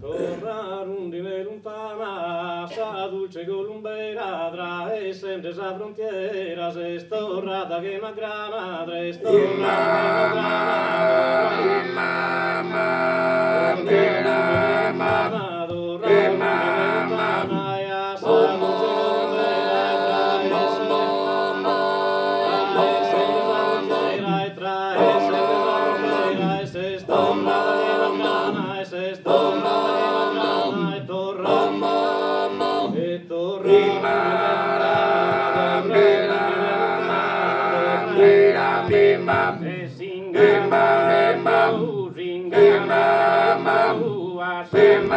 Torra rundine luntana, sa dulce columbera, traessende sa frontiera, ses torrada che una grana, ses torrada che una grana, torra rundine luntana, e a sa dulce columbera, traessende sa frontiera, e traessende sa frontiera, e ses torrada che una grana, e ses torrada che una grana, e torra, e torra rundine luntana, torra rundine luntana, e s'ingannu, s'ingannu,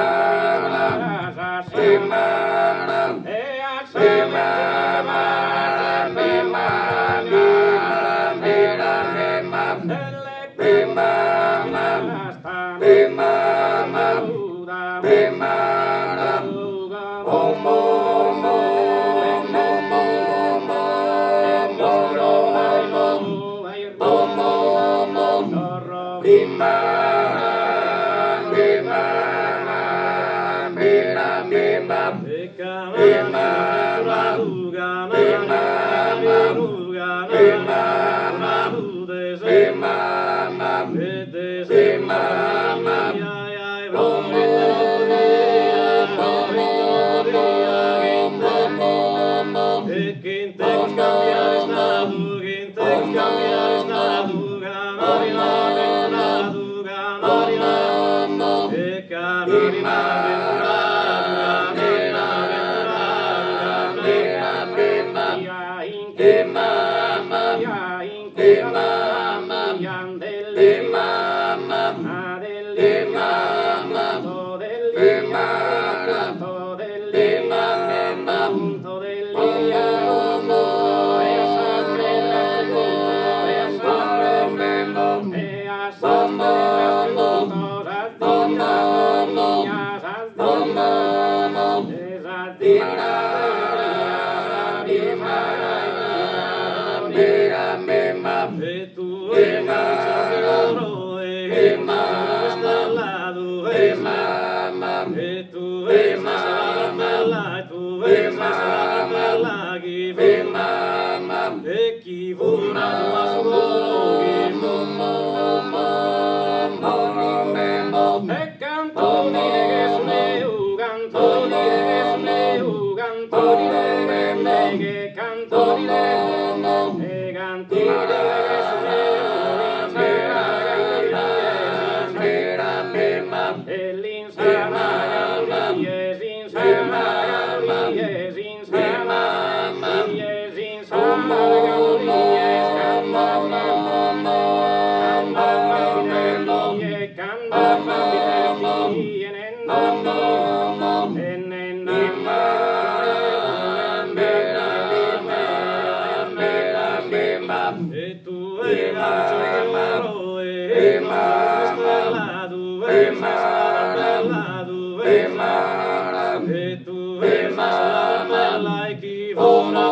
a sa e a sa